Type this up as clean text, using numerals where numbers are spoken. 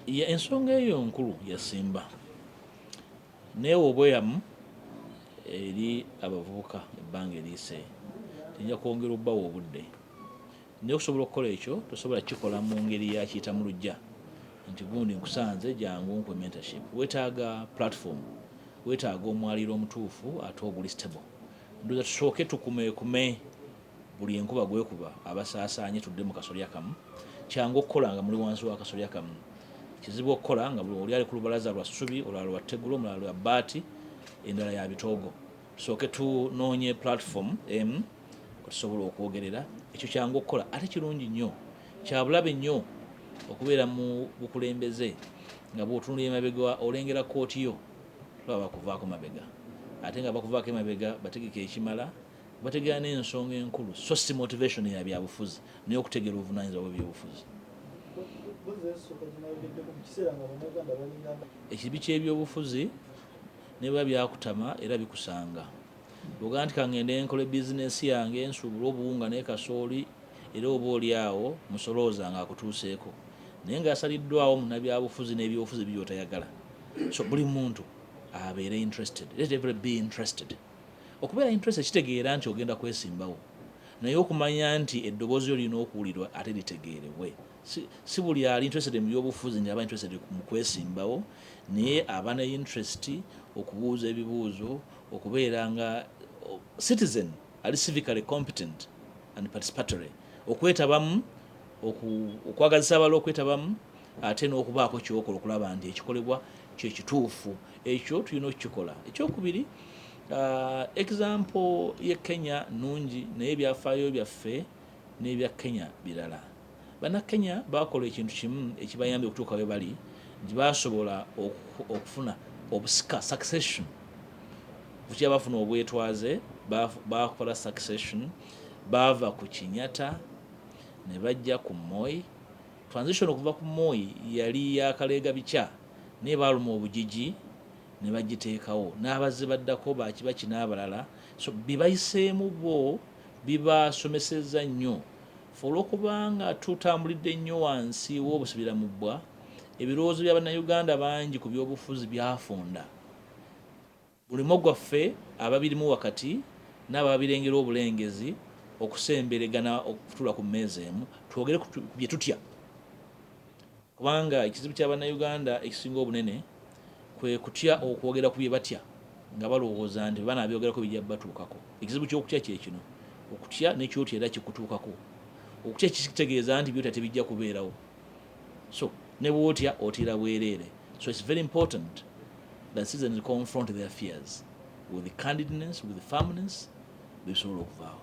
Ensonga eyo nkulu yasimba neewa obweyamu eri abavubuka ebbanga eriise, tinja kwongera obbawa obudde. Naye okusobola okukola ekyo, tosobola kukikola mu ngeri yakiyita mu lujja nti gundi nkusanze, jangu nkuwe mentorship. Weetaaga platform, weetaaga omwaliro omutuufu ate oguli stable. Ndowooza tusooke tukumeekume buli enkuba gwekuba abasaasaanye, tudde mu kasolya kamu. Kyangu okukola nga muli wansi w'akasolya kamu, kizibu okukola nga buli oli ali ku lubalaza lwa ssubi, olulala lwa ttegula, omulala lwa bbaati, endala ya bitoogo. Tusooke tunoonye platform emu kwetusobola okwogerera. Ekyo kyangu okukola ate kirungi nnyo. Kyabulabe nnyo okubeera mu bukulembeze nga bw'otunula emabega olengera kooti yo, tulaba bakuvaako mabega, ate nga bakuvaako emabega bategeka ekimala, bategeera n'ensonga enkulu, so si motivation ya byabufuzi, naye okutegeera obuvunaanyizibwa bw'ebyobufuzi. Ekibi ky'ebyobufuzi ne biba byakutama era bikusanga. Bw'ogamba nti kangende nkole bizinensi yange, nsuubule obuwunga ne kasooli, era oba oli awo musolooza ng'akutuuseeko, naye ng'asaliddwawo munnabyabufuzi n'ebyobufuzi by'otayagala. So buli muntu abeere interested, let everybody be interested. Okubeera interested kitegeera nti ogenda kwesimbawo, naye okumanya nti eddoboozi lyo lirina okuwulirwa ate litegeerebwe. Si buli ali interested mu byobufuzi nti aba interested mu kwesimbawo, naye aba ne interest okubuuza ebibuuzo, okubeera nga citizen ali civically competent and participatory, okwetabamu, okwagazisa abalala okwetabamu, ate n'okubaako kyokola okulaba nti ekikolebwa kyekituufu. Ekyo tulina okukikola. Ekyokubiri, example ye Kenya nungi, naye ebyafaayo byaffe n'ebya Kenya birala. Bannakenya bakola ekintu kimu ekibayambye okutuuka we bali, nti basobola okufuna obusika, succession. Bukya bafuna obwetwaze, bakola succession, baava ku Kenyatta ne bajja ku Moi. Transition okuva ku Moi yali yakaleega bikya, naye baaluma obugigi ne bagiteekawo n'abazze baddako bakibaki n'abalala. So bye bayiseemu bo bibasomesezza nnyo. Fe olw'okubanga tutambulidde nnyo wansi w'obusibira mu bbwa, ebirowoozo bya Bannayuganda bangi ku byobufuzi byafunda. Mulimo gwaffe ababirimu wakati n'ababirengera obulengezi okusemberegana, okutuula ku mmeeza emu, twogere ku bye tutya, kubanga ekizibu kya Bannayuganda ekisinga obunene kwe kutya okwogera ku bye batya, nga balowooza nti banaabyogerako bijja batuukako. Ekizibu ky'okutya kye kino: okutya nekyotya era kikutuukako. Okutya kitegeeza nti byotya tebijja kubeerawo, so ne bwotya otiira bwereere. So it's very important that citizens confront their fears with candidness, with firmness, bisobola okuvaawo.